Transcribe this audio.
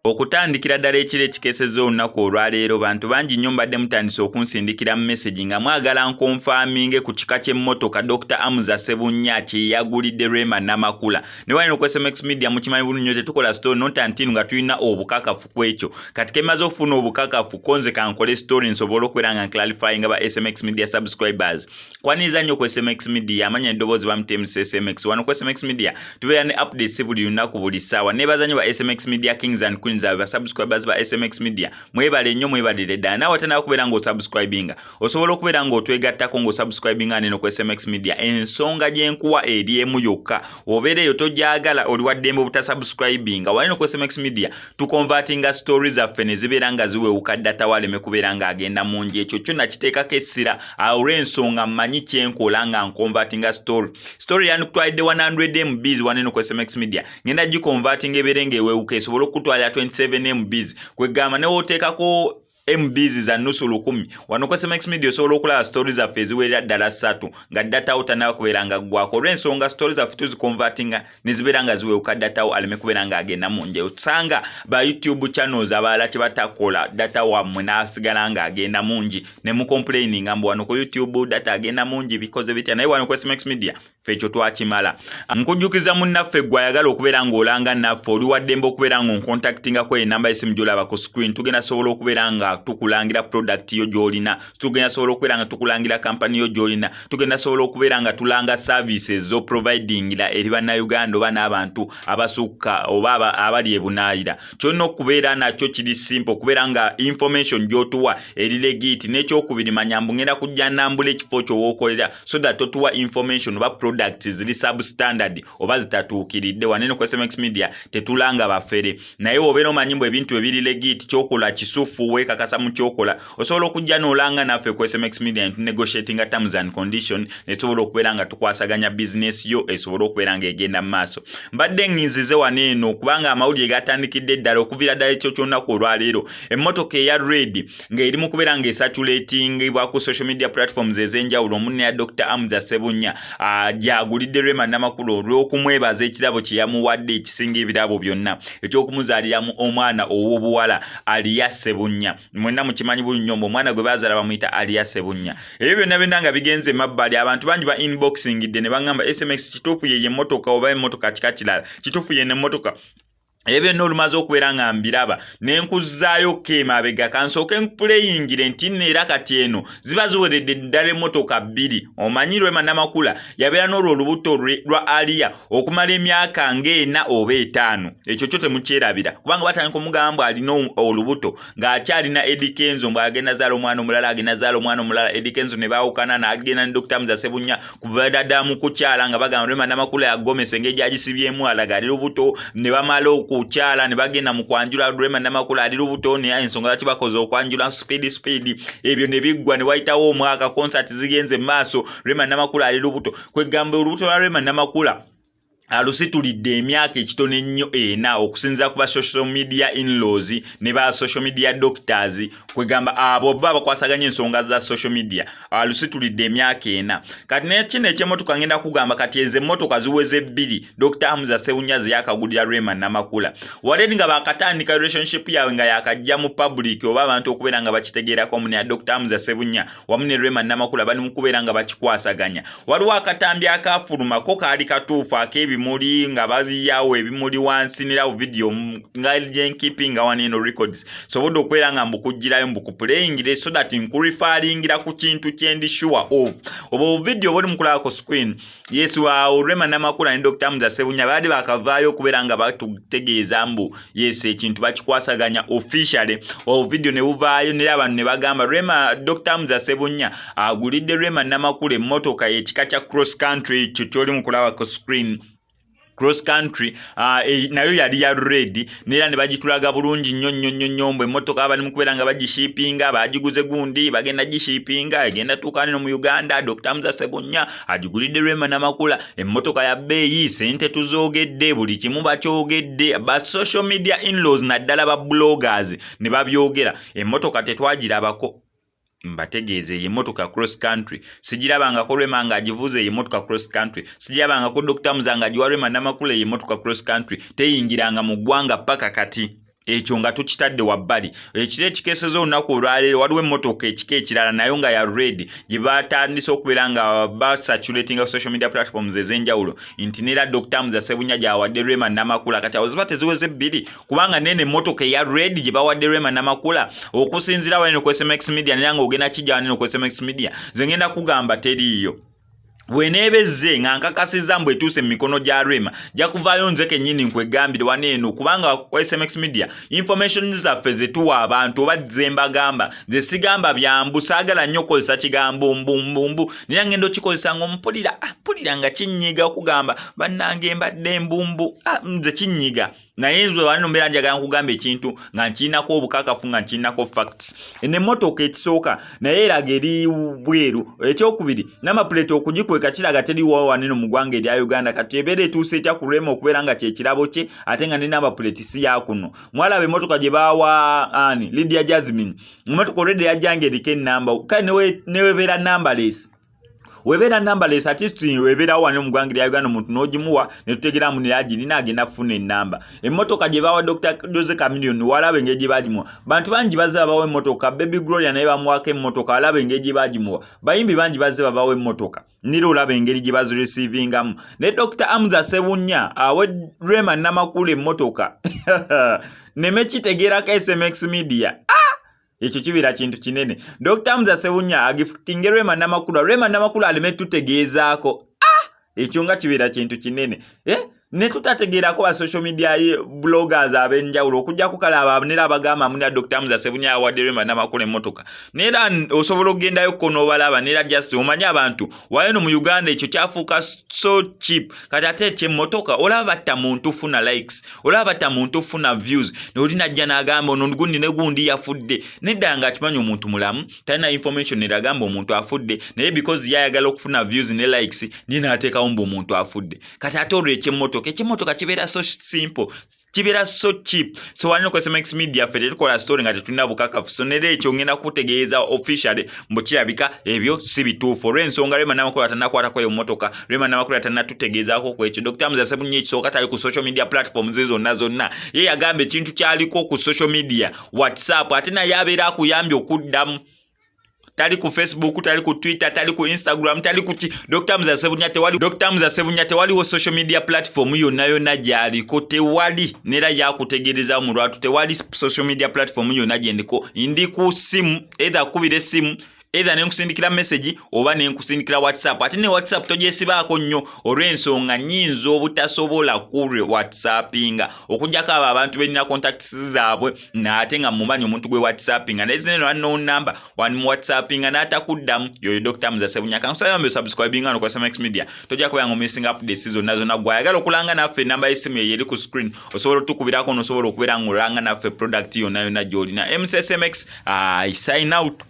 Okutandikira ddala ekiro ekikeesezza olunaku olwaleero, bantu bangi nnyo mbadde mutandise okunsindikira message nga mwagala nconfirminge ku kika ky'emmotoka Dr. Hamza Ssebunya kye yagulidde Rema Namakula. Ne wano ku SMX Media mukimanyi bulungi nnyo tetukola story not until nga tulina obukakafu ku ekyo. Kati ke mmaze okufuna obukakafu ko nze kankole story nsobole okubeera nga nclarifyinga ba SMX Media subscribers. Kwaniriza nnyo ku SMX Media, amanya eddoboozi bamutya MC SMX. Wano ku SMX Media tubeera ne updates buli lunaku, buli ssaawa. Neebaza nnyo ba SMX Media Kings and Queens, abo ba subscribers ba SMX Media, mwebale nnyo, mwebalire ddala. Naawe atanaba kubeera ng'osubscribinga, osobola okubeera ng'otwegattako ng'osubscribinga neno ku SMX Media. Ensonga gye nkuwa eri emu yokka, obeera eyo togyagala, oli waddembe obutasubscribinga. Wano ku SMX Media tuconvertinga story zaffe ne zibeera nga ziwewuka, data waleme kubeera ng'agenda mungi. Ekyo kyo nakiteekako essira olw'ensonga mmanyi kyenkola nga nconvertinga story. Story yandikutwalidde 100 MBs, waneno ku SMX Media ngenda giconvertinga ebeere ng'ewewuka esobole okukutwalira 27 MBs. Kwegamba ne wooteekako MBs za nusu 1000, wano ku SMX Media osobola okulaba story zaffe eziwerera ddala ssatu nga data wo tannaba kubeera nga ggwako, olw'ensonga story zaffe tuziconvertinga ne zibeera nga ziwewuka, data wo aleme kubeera ng'agenda mu nje. Osanga ba YouTube channels abalala kye batakola, data wammwe n'asigala ng'agenda mungi ne mucomplaininga mbu wano ku YouTube data agenda mungi, bikoze bitya? Naye wano ku SMX Media ffe ekyo twakimala. Nkujjukiza munnaffe gwe ayagala okubeera ng'olanga naffe, oli waddembe okubeera ng'oncontactingako enamba y'essimu gy'olaba ku screen. Tugenda sobola okubeera nga tukulangira product yo gy'olina, tugenda sobola okubeera nga tukulangira kampani yo gy'olina, tugenda sobola okubeera nga tulanga services z'oprovidingira eri Bannayuganda oba n'abantu abasukka oba abali ebunaayira. Kyolina okubeera nakyo kiri simple, okubeera nga information gy'otuwa eri legit. N'ekyokubiri, manya mbu ngenda kujja nambula ekifo kyo w'okolera, so that totuwa information oba products ziri substandard oba zitatuukiridde. Wanene ku SMX Media tetulanga bafere, naye obeera omanyi mbu ebintu ebiri legit, kyokola kisufu, weekakasa mu kyokola, osobola okujja n'olanga naffe ku SMX Media netunegotiatinga terms and condition, netusobola okubeera nga tukwasaganya bizinesi yo esobole okubeera ng'egenda mu maaso. Mbadde nzinze wano eno kubanga amawulire gatandikidde ddala okuviira ddala ekyo ky'olunaku olwaleero, emmotoka eya red ng'eri mu kubeera ng'ecirculatingibwa ku social media platforms ez'enjawulo, omunne ya Dr. Hamza Ssebunya gyagulidde Rema Namakula olw'okumwebaza ekirabo kye yamuwadde ekisinga ebirabo byonna, ekyokumuzaaliramu omwana ow'obuwala Aliya Ssebunya. Mwenna mukimanyi bulungi nnyo mbu omwana gwe bazaala bamuyita Aliya Ssebunya. Ebyo byonna byonna nga bigenze emabbali, abantu bangi ba inboxingidde ne baŋŋamba, "SMX, kituufu ye emmotoka oba emmotoka kika kirala? Kituufu ye nemmotoka?" Ebyo byonna olumaze okubeera nga mbiraba, ne nkuzzaayo ko emabega, kansooke nplayingire nti nno era kati eno ziba ziweredde ddala emmotoka bbiri. Omanyi Rema Namakula yabeera n'olwo olubuto lwa Aliya okumala emyaka ng'ena oba 5. Ekyo kyo temukyerabira, kubanga batandika omugamba alina olubuto ng'akyalina Eddy Kenzo, mbw agenda zaala omwana omulala, agenda zaala omwana omulala. Eddy Kenzo ne baawukana, n'agenda ne Dr. Hamza Ssebunya. Kuva ddala mu kukyala nga bagamba Rema Namakula yagomesa engeri gyagisibyemu, alaga ali lubuto. Ne bamala okukyala ne bagenda mu kwanjula, Rema Namakula ali lubuto. Naye ensonga lwaki bakoze okwanjula speed speed, ebyo ne biggwa, ne wayitawo omwaka, concert zigenze mu maaso, Rema Namakula ali lubuto. Kwegamba olubuto lwa Rema Namakula alusitulidde emyaka ekitono ennyo ena, okusinziira ku ba social media inlaws ne ba social media doctors. Kwegamba abo ba bakwasaganya ensonga za social media, alusitulidde emyaka 4 kati. Naye kino ekyemmotoka, ngenda kugamba kati ezo emmotoka ziweze bbiri Dr. Hamza Ssebunya ze yakagulira Rema Namakula. Wadde nga bakatandika relationship yaabwe nga yakajja mu public oba abantu okubeera nga bakitegeerako, omu ya Dr. Hamza Ssebunya wamu ne Rema Namakula bali mu kubeera nga bakikwasaganya, waliwo akatambi akafulumako kaali katuufu ak'ebimuli nga baziyawo ebimuli wansi nerawo video nga gyenkipinga wano eno records, sobodde okubeera nga mbukugirayo, mbukuplayingire so that nkureferringira ku kintu kyendi sure of. Oba obuvidiyo buli mukulaba ku screen, yes, awo Rema Namakula ne Dr. Hamza Ssebunya baali bakavaayo okubeera nga batutegeeza mbu yes, ekintu bakikwasaganya officially. Obuvidiyo ne buvaayo nera abantu ne bagamba Rema, Dr. Hamza Ssebunya agulidde Rema Namakula emmotoka ekika kya Cross Country, kyo kyoli mukulaba ku screen, Cross Country. Nayo yali ya red, neera ne bagitulaga bulungi nnyo nnyo nnyo nnyo mbu emmotoka bali mu kubeera nga bagishippinga, bagiguze gundi, bagenda gishippinga, egenda tuuka neno mu Uganda. Dr. Hamza Ssebunya agigulidde Rema Namakula emmotoka ya bbeeyi, sente tuzoogedde, buli kimu bakyogedde, ba social media inlaws naddala ba bloggers ne babyogera. Emmotoka tetwagirabako, mbategeeze, eyo emmotoka Cross Country sigirabangako Rema ng'agivuze. Eyo emmotoka Cross Country sigirabangako Dr. Hamza ng'agiwa Rema Namakula. Eyo emmotoka Cross Country teyingiranga mu ggwanga paka kati. Ekyo nga tukitadde wabbali. Ekiro ekikeeseza olunaku olwaleero, waliwo emmotoka ekika ekirala nayo nga ya red gye batandise okubeera nga bacirculatinga social media platforms ez'enjawulo nti nera Dr Hamza Sebunya gyawadde Rema Namakula. Kati awo ziba teziweze bbiri, kubanga nene emmotoka eya red gye bawadde Rema Namakula, okusinziira waneno ku SMX Media, nera nga ogenda kijja waneno ku SMX Media, ze ngenda kugamba teriiyo. Bweneebezze nga nkakasizza mbu etuuse mu mikono gya Rema, nja kuvaayo nze kennyini nkwegambire wano eno, kubanga ku SMX Media information zaffe zetuwa abantu oba zembagamba, nze sigamba byambu. Saagala nnyo okukozesa kigambo mbumbumbu, naye ngenda okikozesa nga ompulira, ah, mpulira nga kinyiga okugamba bannange mbadde mbumbu, ah, nze kinyiga. Naye nze wano mbeera njagala nkugamba ekintu nga nkirinako obukakafu, nga nkirinako facts. Eno emmotoka ekisooka naye eraga eri bweru. Ekyokubiri, number plate okugikweka kiraga teriwo waneno mu ggwanga erya Uganda. Kati ebeera etuuse etya ku Rema okubeera nga kyekirabo kye, ate nga ne number plate si yakuno? Mwalaba emmotoka gye baawa ani, Lydia Jasmine. Emmotoka olwedde yajjanga eriko enamba, kale newebeera numberless, webeera numberless, at least webeerawo wano mu ggwanga erya Uganda, omuntu n'ogimuwa ne tutegera mu nera agenda kufuna ennamba. Emmotoka gye bawa Dr Jose Chameleone, walaba engeri gye bagimuwa. Bantu bangi bazze babawa emmotoka. Baby Gloria naye bamuwako emmotoka, walaba engeri gye bagimuwa. Bayimbi bangi bazze babawa emmotoka, nira olaba engeri gye bazireceivingamu. Ne Dr Hamza Sebunya awe Rema Namakula emmotoka, neme kitegeerako SMX Media. Ah! Ekyo kibeera kintu kinene. Dr Hamza Sebunya agiftinge Rema Namakula, Rema Namakula aleme tutegeezaako. Ah! Ekyo nga kibeera kintu kinene, eh? Ne tutategeerako ba social media bloggers ab'enjawulo, okujjako kale abo nera abagamba munira Dr Hamza Sebunya awadde Rema Namakula emmotoka. Neera osobola okugendayo ko n'obalaba, neera just omanye abantu wayo no mu Uganda ekyo kyafuuka so cheap. Kati ate ekyemmotoka, olaba batta muntu funa likes, olaba batta muntu funa views. Oli najja n'agamba ono gundi ne gundi yafudde, nedda nga akimanyi omuntu mulamu, talina information eragamba omuntu afudde, naye because yayagala okufuna views ne likes, niye n'ateekawo mbu omuntu afudde. Kati ate olwo ekyemmotoka, ekyemmotoka kibeera so simple, kibeera so cheap. So walina ku SMX Media ffe tetukola story nga tetulina bukakafu. So nera ekyo ngenda kutegeeza officially mbu kirabika ebyo si bituufu, olw'ensonga Rema Namakula tanakwatako eyo mmotoka, Rema Namakula tanatutegeezaako ku ekyo. Dr Hamza Sebunya ekisooka tali ku social media platforms zonna zonna. Ye yagamba ekintu kyaliko ku social media WhatsApp, ate naye abeera akuyambye okuddamu. Tali ku Facebook, tali ku Twitter, tali ku Instagram, tali ku ki. Dr Hamza Sebunya tewali, Dr Hamza Sebunya tewaliwo social media platform yonna yonna gy'aliko, tewali. Nera yakutegeereza mu lwatu, tewali social media platform yonna gyendiko. Ndi ku simu, either kubira essimu, either nenkusindikira message oba nenkusindikira WhatsApp. Ate ne WhatsApp togyesibaako nnyo, olw'ensonga nyinza obutasobola ku whatsappinga, okujjako abo abantu benina contacts zaabwe, naate nga mumanyi omuntu gwe whatsappinga. Naye zineno unknown number wani mu whatsappinga n'atakuddamu. Yoyo Dr Hamza Sebunya. Kankusaba subscribinga no ku SMX Media, tojja kubeera nga omissinga updates zonna zonna. Gwe ayagala okulanga naffe, enamba y'essimu eyo eri ku screen, osobola otukubirako nosobola okubeera nga olanga naffe product yonna yonna gy'olina. MCSMX, I sign out.